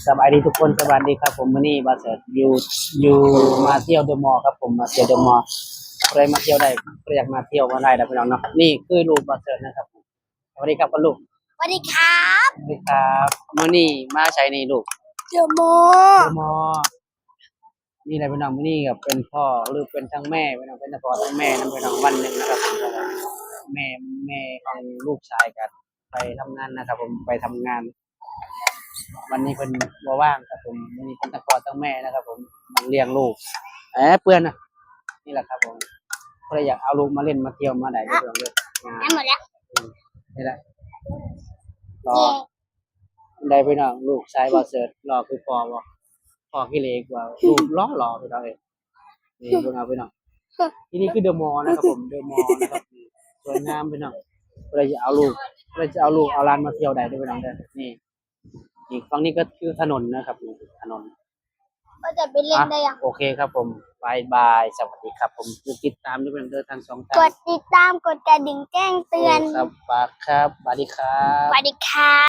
ສະບາຍດີທຸກຄົນ ສະບາຍດີຄັບຜົມ. ມື້ນີ້ບ່າວເສີດຢູ່ ຢູ່ ມາທ່ຽວເດີມໍລຄັບຜົມ ມາທ່ຽວເດີມໍລ. ຜູ້ໃດມາທ່ຽວໄດ້ ຜູ້ໃດຢາກມາທ່ຽວມາໄດ້ນະພີ່ນ້ອງເນາະ. ນີ້ຄືລູກບ່າວເສີດນະຄັບ. ສະຫວັດດີຄັບລູກ. ສະຫວັດດີຄັບ. ສະຫວັດດີຄັບ. ມື້ນີ້ມາໃສນີ້ລູກ? ເດີມໍລ ເດີມໍລ. ນີ້ແຫຼະພີ່ນ້ອງ ມື້ນີ້ກໍເປັນພໍ່ ຫຼືເປັນທັງແມ່ພີ່ນ້ອງ ເປັນທັງພໍ່ທັງແມ່ນຳພີ່ນ້ອງ. ວັນໜຶ່ງນະຄັບ ແມ່ ແມ່ຂອງລູກຊາຍກໍໄປທຳງານນະຄັບຜົມ ໄປທຳງານ. ວັນນີ້ເພິ່ນບໍ່ວ່າງຄັບຜົມ ມື້ນີ້ເປັນທັງພໍ່ທັງແມ່ນະຄັບຜົມ ມາລ້ຽງລູກ. ເອີ ເປື້ອນນະ. ນີ້ແຫຼະຄັບຜົມ ຜູ້ໃດຢາກເອົາລູກມາຫຼິ້ນມາທ່ຽວມາໄດ້ເດີພີ່ນ້ອງເດີ. ໄດ້ໝົດແລ້ວ. ອືມ ນີ້ແຫຼະ ລໍ ເຢ້ ໄດ້ພີ່ນ້ອງ ລູກຊາຍບ່າວເສີດ ຫຼໍ່ຄືພໍ່ບໍ່? ພໍ່ຂີ້ເຫຼກວ່າ ລູກຫຼໍ່ໆ ພີ່ນ້ອງເອີຍ. ນີ້ເບິ່ງເອົາພີ່ນ້ອງ ທີ່ນີ້ຄືເດີມໍລນະຄັບຜົມ ເດີມໍລນະຄັບ. ສວຍງາມພີ່ນ້ອງ ຜູ້ໃດຈະເອົາລູກ ຜູ້ໃດຈະເອົາລູກເອົາຫຼານມາທ່ຽວໄດ້ເດີພີ່ນ້ອງເດີ. ນີ້ ນີ້ຝັ່ງນີ້ກໍຄືຖະໜົນນະຄັບ ນີ້ຖະໜົນ. ກໍຈະໄປຫຼິ້ນໄດ້ຫຍັງ? ໂອເຄຄັບຜົມ ບາຍບາຍ ສະຫວັດດີຄັບຜົມ. ກົດຕິດຕາມເດີພີ່ນ້ອງເດີ ທັງສອງທ່ານ ກົດຕິດຕາມ ກົດກະດິ່ງແຈ້ງເຕືອນ. ຂອບໃຈຄັບ ສະຫວັດດີຄັບ. ສະຫວັດດີຄັບ.